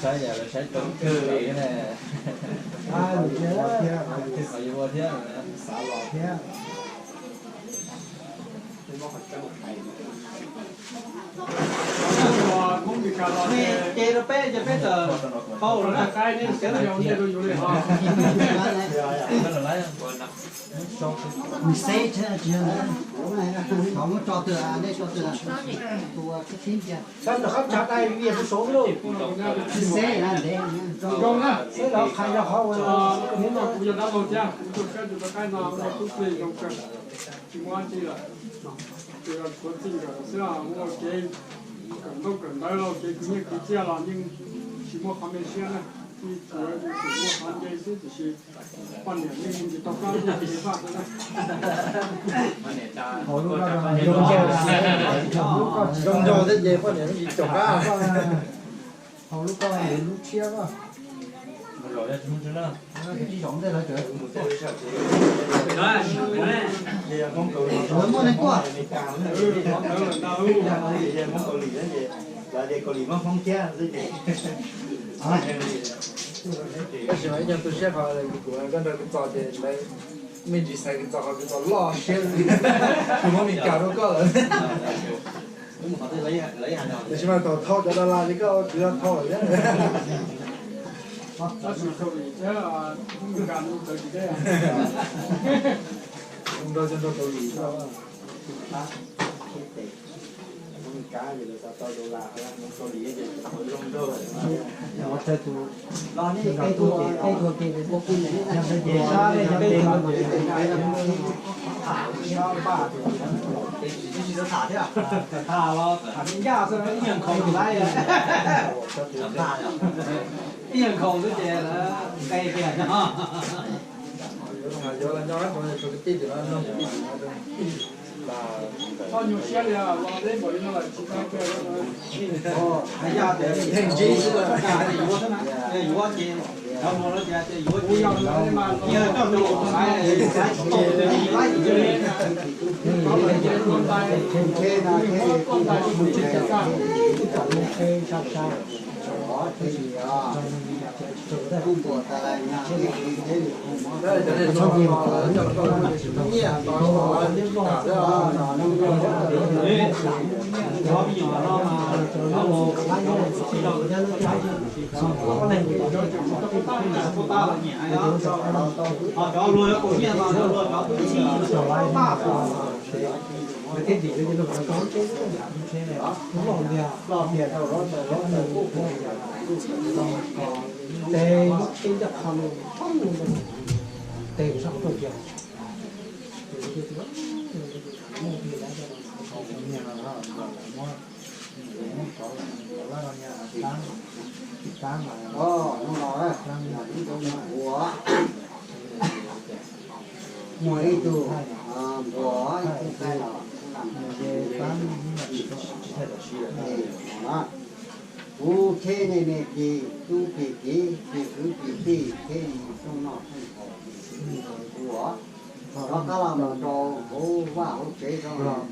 Saib yam lawv saib rau twg ne. Qhov yuav ua thiab, xav los thiab. Ces rau peb ces peb tawm paub lawm na. Nws xeb thiab, tsis yog ntawd, thov muab tso twg, nej tso twg, tus tib cia. Xeb na ntev, xeb los qhia rau qhov ua. Tsis muaj dab tsi lawm, tsuas tshuav txij nkawm xwb, muaj kev kawm ntaub kawm ntawv los kev khwv nyiaj khwv txiaj los yeej tsis muaj qhov me siab na, tsuas yog muaj qhov nce xwb tiam sis poj niam yeej mus tsis tau qab, yeej tsis paj xwb na. Zoo nraug thiab ces poj niam yeej tsis caum qab. Hauv lub koj lub tshiab koj. Lawv muaj neeg tuaj. Tab sis mas ib nyuag tu siab qhov kuv, koj nrog kuv txog ces lawv me ntsis xaiv kuv txog qhov kuv txog loj siab, kuv muab Meskas rau koj lawm. Tab sis mas thaum thau cov dollar li koj ua kwv thau lawm thiab. Nrog cov nrog Kaus Lim. Tham los tham me ncaj xwb, ib nyuag nkhaus lawm, ib nyuag nkhaus xwb ces lawv nqe tiag no. Koj nyuaj siab li los deb npaum li no lawm tsis tau kiag. Hais yog tias yuav xwb na, yuav ces cov hluas lawv tias yuav ces yog coj tus lais lais tsis tau li. Hnub no ib tug npua, muaj ib tug npua, ib tug thaij los, kuv kheb nej me tij tub plig kev, plig kwv plig tij, kheb li rooj noj rooj haus, plig kwv plig tij os. Rov qab los mus rau hauv vaj hauv tsev, rau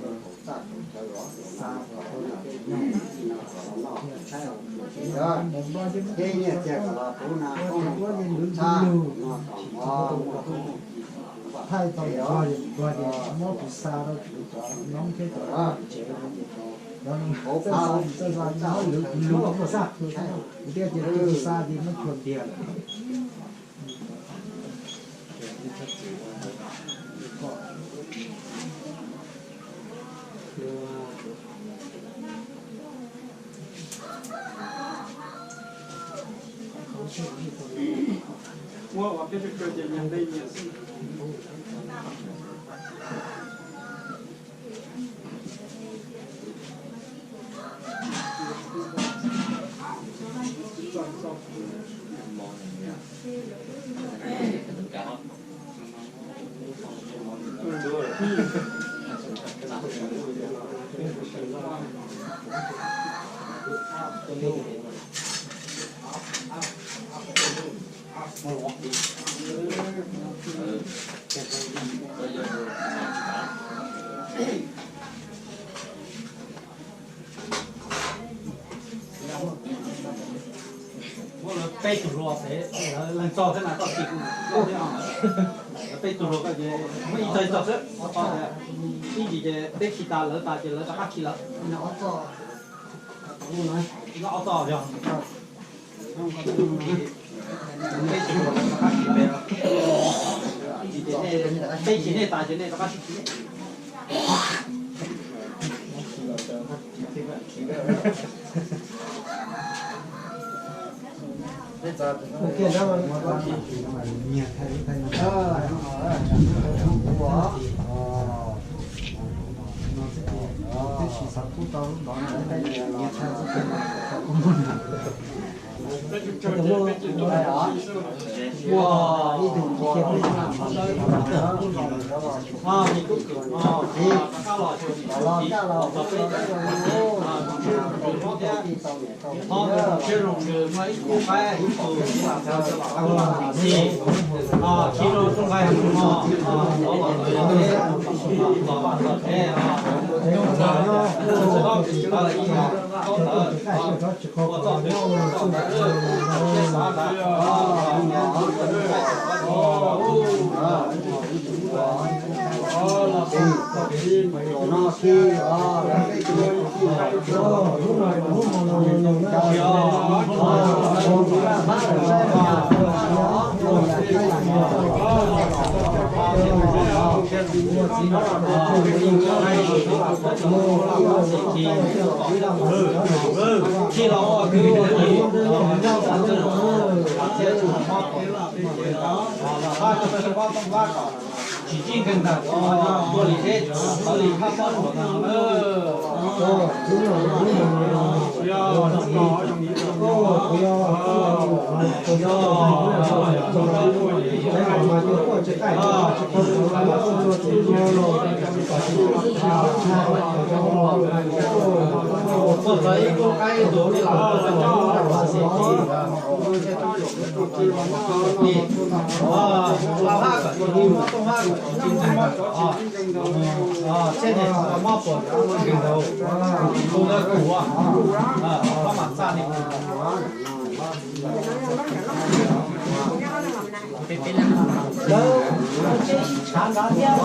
txaj tsav chaw los, nyiaj txiag kom los puv na, koob hmoov kom puv txhab, no kom mov muaj koob muaj ci, thaij tau nplog ces nplog ces muab kuv xa rau kuv cov noob thiab cov tsev no ces cov txawj xa txawj xa ces muab lwv kuv lub xaj, kuv thiaj tias kuv xa ces muab tshuav tiag lawm. Muab lawv peb tug hluas xwb, lawv leej txog thiab na, koj tsis kuv thiab. Lawv peb tug hluas koj ces muab ib txog ib txog xwb, ob txog tias ib ntsis ces peb khi tas lawv tas ces lawv rov qab khi lawv. Ob txog yog peb tsis nej tas ces nej rov qab sib khi. Tsis txij nkeeg ntag, ua li teb, ua li thab pob luam ntag. Thiab ne, mob puas nkeeg ntawd, tus ntawd kuv, ob mas txaj li. Lawv sib tshav nrad thiab.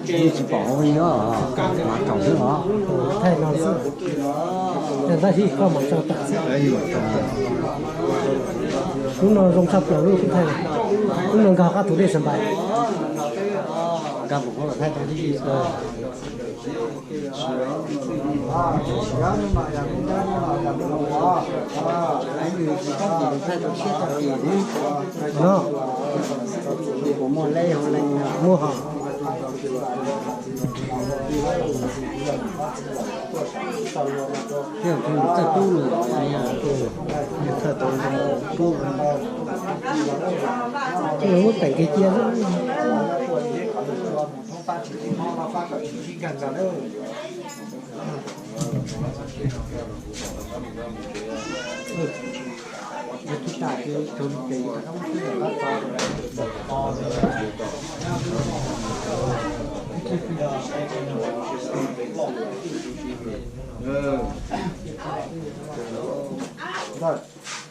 Tsis pom hauv no, mas kaum xwb os. Thaij no xwb, tab sis koj mam tso tawm xwb. Lub no zoo tshaj plaws lub kuj thaij, lub no nkag qab tus dej Xas Npais. Nkag mus kuv los thaij tau tib si. No, muaj hos. Muab teem kev cia.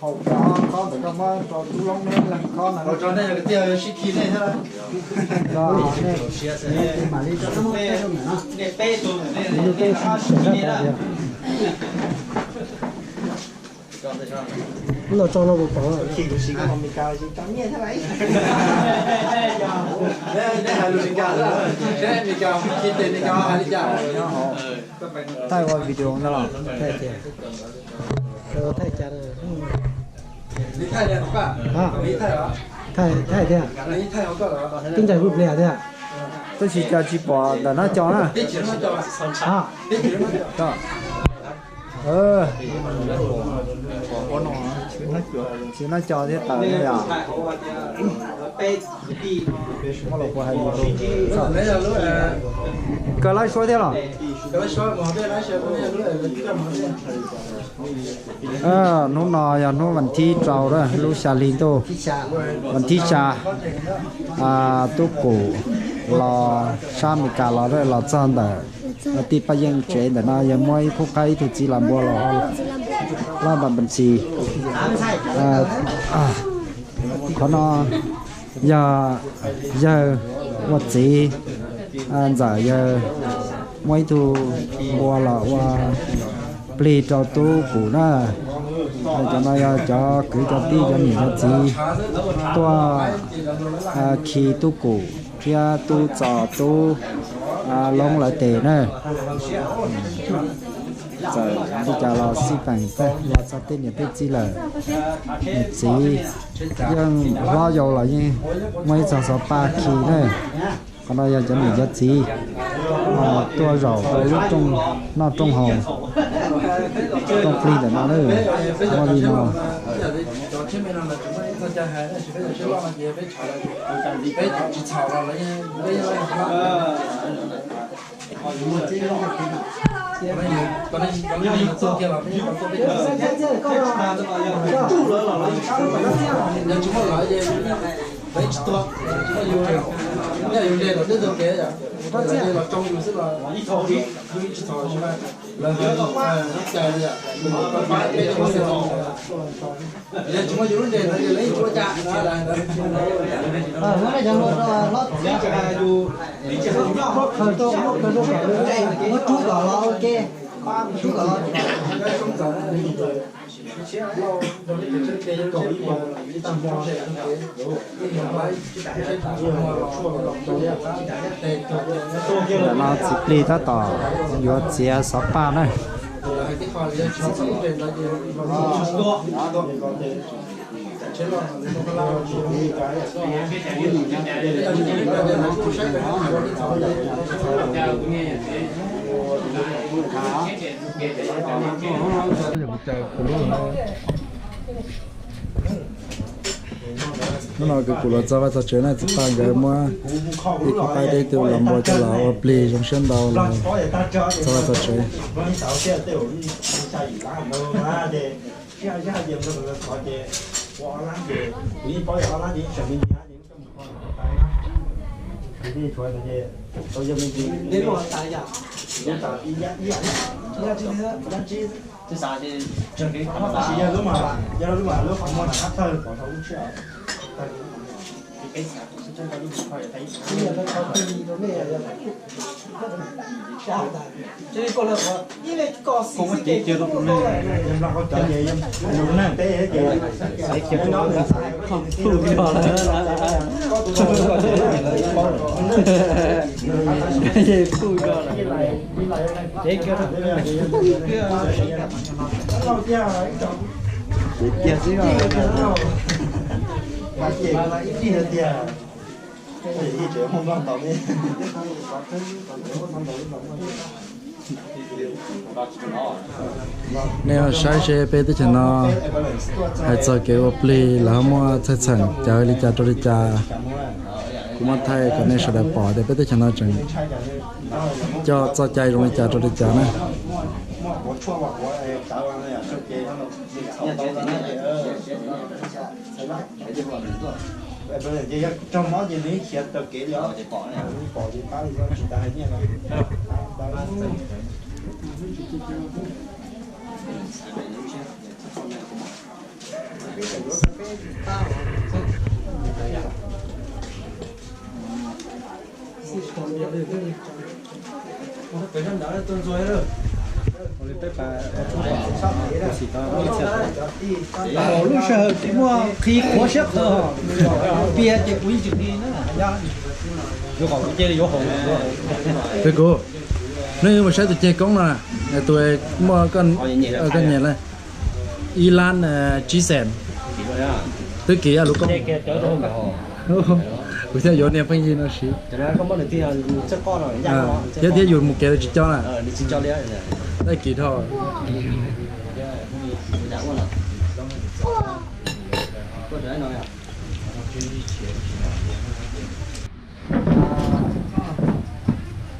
Hauv cov khob ntawm koj muab rau tub Loob neb leeg khob no. Rau nej yog kwv tij sib khi nej thiab. Nej peb tug nej sib khi nej na. Lub no tso no puas pom? Neb hais lus Meskas, seb Meskas khi tes Meskas hais li cas. Thaij ua video ntag los? Thaij tiag. Thaij cas? Thaij tiag. Twb ncaim hu pliag tiag. Tab sis cas tsis pom ntawm no cov na. Tsis no cov thiab tawm yom. Koj laib suab thiab los? Hnub no yog hnub vas thib rau lub xya hli ntuj, vas thib xya, Tub Kum los sab Amelikas los, los txog ntawm tij Paj Yeej tsev ntawm no yog muaj ib khub qaib ib tug txiv las npua los laj npam npam ntxis. Qhov no yog yawg ua txiv ntxawm yawg muaj ib tug npua los ua plig rau Tub Kum na. Cov no yog cov kwv cov tij cov niam cov txiv tuaj khi Tub Kum thiab Tub Txos Tub Loob lawv tes na. Txawm li cas los xij peem tag los txog tej niam tej txiv lawm, niam txiv yeej hlob yau los yeej muaj ib txog xov paj khi na. Qhov no yog cov niam cov txiv tuaj zaum rau lub rooj noj rooj haus, rooj plig ntawm no na. Muaj li no. Ntawm no txiv plig tab tom yuav txiav xov paj na. Hnub no kuv los txog vaj txog tsev na, txiv Paj nkawd muab ib khub qaib thiab ib tug los npua coj los ua plig zoo siab ntau los txog vaj txog tsev. Nej saib seb peb teb chaws no hais txog kev ua plig lawv ho muaj txhaj txheem cawv li cas rau li cas. Kuv muab thaij kom nej sawv daws pom tias peb teb chaws no tseem coj txoj cai zoo li cas rau li cas na. Lub sij hawm tsis muaj qhi qhuav siab qhawv, piav ces kuv yeej tsis qhi na. Yuav kom kuv cia li yuav haus. Peb kuv, nej mus saib tus ceg koob no, tus muaj koj nyiam ib lab tsib xees, twb kiv lub koob. Kuv thiaj yuav niag pheej yig no siv. Thiab thiab yus mus kev tsis coj na. Dab kiv dhau.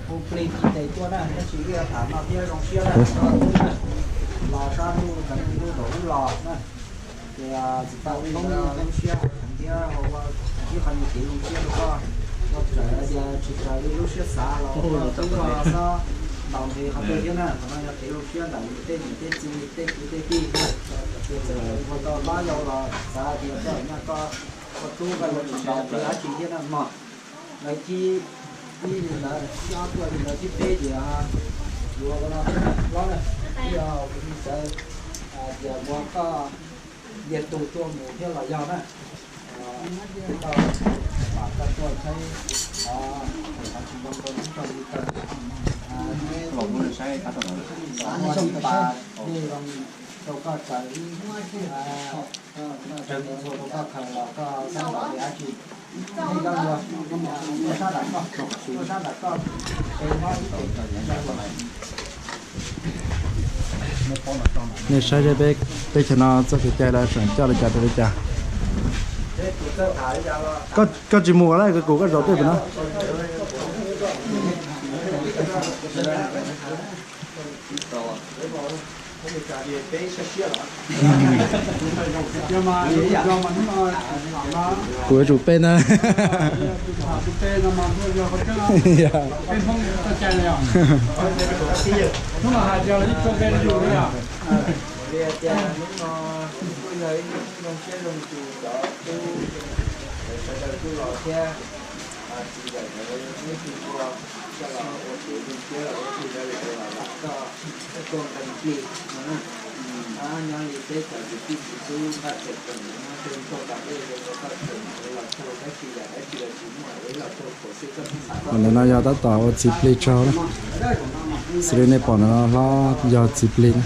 Hu plig tes tuaj na, tab sis ib tham no thiab zoo siab na, los sab ntuj, cov neeg ntuj nraum ub los na. Ces tsis tau ib lub zoo siab heev thiab, ua ib qho nyuag kev zoo siab rau koj. Koj txawm tias tsis raws li lub siab xav los koj twb xob ntaus nqi qhov twg thiab na, qhov no yog kev zoo siab ntawm yus tej niam tej txiv tej kwv tej tij na. Ces txawm ua tau hlob yau los xav tias koj nyaj koj ua tub koj yuav tsis ntaus nqi dab tsi thiab na mog. Lawv cib ib li ntawd, cib ob tuaj li ntawd, cib peb ces yuav ua no hlob na, ib yog kuv txawv tias ua koj ntiag tug tuaj mus thiab los yog na. Koj pam koj tuaj saib qhov tsis zoo rau ub rau li tawm, ua li pas dej zoo rau koj tsaws ib, rau koj khaws los koj xav ntaus li dab tsi. Nej saib seb peb teb chaws no txoj kev cai lawv tseem coj li cas rau li cas. Koj tsis mus ua lawm, kuv koj zaum tej pem no. Kuv yuav tsum peb ntag. Ntawm no yog tab tom ua txiv plig tsaug na. Xws li nej pom ntawm no hlob yog txiv plig na.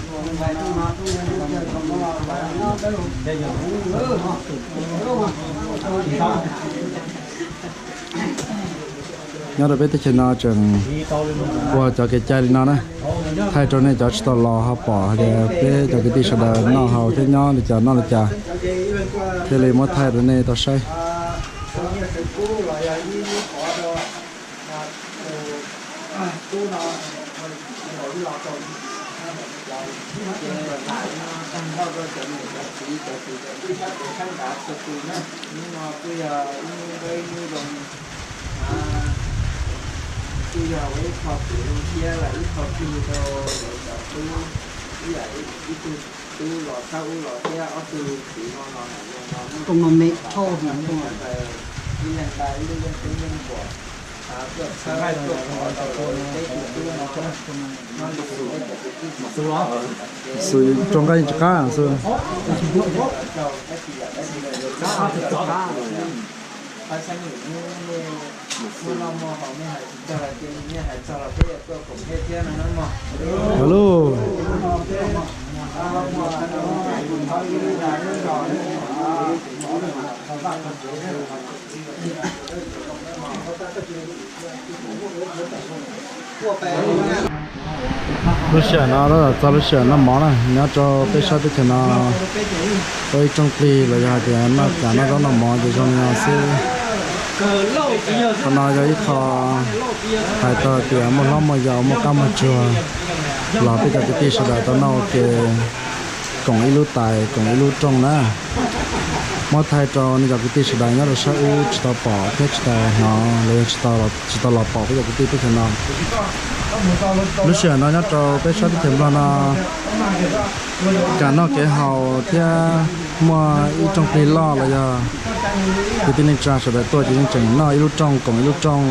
Nyob rau peb teb chaws no tseem ua cov kev cai li no na, thaij rau nej cov tsis tau los ho pom hais tias peb cov kwv tij sawv daws noj haus thiab nyob li cas noj li cas, thiaj li muab thaij rau nej tau saib. Kuj yog ua ib qho kwv zoo siab los ib qho plig rau lawv cov tub, ib yam li ib tug tub los txhab ub los thiab ob tug txiv no los nam zoo no, ib leeg nqa ib lub yeeb teeb yeeb npuas tuaj txhawb tuaj pov rau lawv peb tug tub no. Xus rau nqaij tsis qab xus. Lauj. Lub sij hawm no txog lub sij hawm noj mov na, nyob rau peb sab teb chaws no ua ib rooj plig los yog hais tias noj kam noj zaub noj mov ces zoo li no xwb. Qhov no yog ib qho hais tau tias muaj hlob muaj yau muaj qab muaj tsuag los peb cov kwv tij sawv daws tau noj ua ke koom ib lub tais koom ib lub rooj na. Muab thaij rau nej cov kwv tij sawv daws nyob rau sab ub tsis tau pom thiab tsis tau hnov los yog tsis tau los pom peb cov kwv tij teb chaws no. Lub sij hawm no nyob rau peb sab teb chaws Nplog no, kev noj kev haus thiab muaj ib rooj plig loj los yog kwv tij neej tsa sawv daws tuaj ces yeej tseem noj ib lub rooj koom ib lub rooj,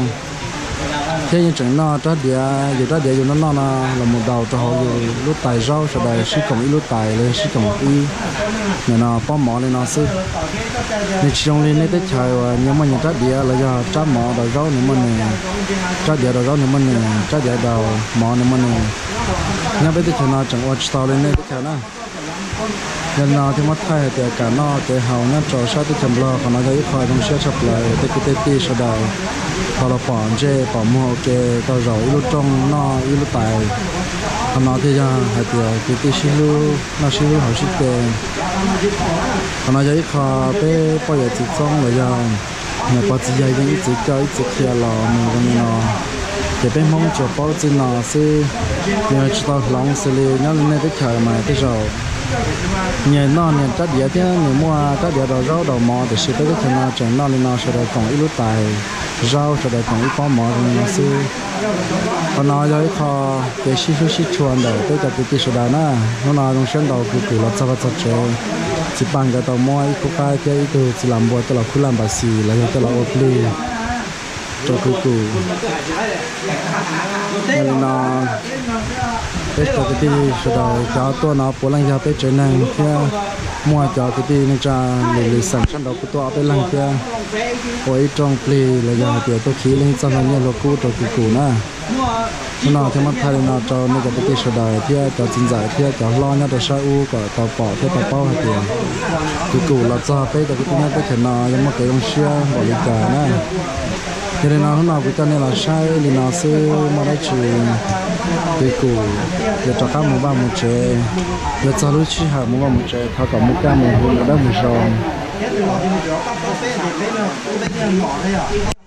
thiab yeej tseem noj rab diav, yus rab diav yus noj noj no los mus daus rau hauv yus lub tais zaub, sawv daws sib koom ib lub tais los yog sib koom ib, nim no pob mov li no xwb. Nws tsis zoo li nej teb chaws uas nyias muaj nyias rab diav los yog rab mov daus zaub nws muaj nws, rab diav daus zaub nws muaj nws, rab diav daus mov nws muaj nws. Nyob peb teb chaws no tseem ua tsis tau li nej teb chaws na. Yog li no thiaj muab thaij hais tias kev noj kev haus nyob rau sab teb chaws Nplog qhov no yog ib qho zoo siab tshaj plaws, tej kwv tej tij sawv daws tau los pom ntsej pom muag ua ke tau zaum ib lub rooj noj ib lub tais. Qhov no thiaj yog hais tias kwv tij sib hlub noj sib hlub haus sib ce. Qhov no yog ib qho peb poj yawm txiv txoob los yog niam pog txiv yawg yeej ib txwm coj ib txwm qhia los mus zoo li no, ces peb Hmoob tsuas paub txij no xwb, nws tsis tau hloov xws li nyob li nej teb chaws mas tej zaum nyias noj nyias rab diav thiab nws muaj rab diav daus zaub daus mov, tiam sis peb teb chaws no tseem noj li no sawv daws koom ib lub tais zaub, sawv daws koom ib pob mov zoo li no xwb. Qhov no yog ib qho kev sib hlub sib tshua ntawm peb cov kwv tij sawv daws na. Hnub no zoo siab ntau kwv Kum los txog vaj txog tsev, txiv Paj nkawd tau muab ib khub qaib thiab ib tug txiv lam npua coj los khub laj npam xis los yog coj los ua plig rau kwv Kum. Yog li no, peb cov kwv tij sawv daws cov tuaj no puav leej yog peb tsev neeg thiab muaj cov kwv tij neej tsa lwm lwm xeem sab nraud kuj tuaj ob peb leeg thiab, ua ib rooj plig los yog hais tias tuaj khi ib leeg txoj hlua nyiaj hlua kub rau kwv Kum na. Hnub no thiaj muab thaij li no rau nej cov kwv tij sawv daws thiab cov txiv ntxawm thiab cov hlob nyob rau sab ub kom tau pom thiab tau paub hais tias kwv Kum los txog peb cov kwv tij nyob teb chaws no yog muaj kev zoo siab npaum li cas na. Yog li no hnub no kuv coj nej los saib li no xwb, muaj dab tsi kwv Kum yuav rov qab mus vaj mus tsev, yuav txog lub sij hawm mus vaj mus tsev thov kom mus kaj mus hu mus dawb mus zoo.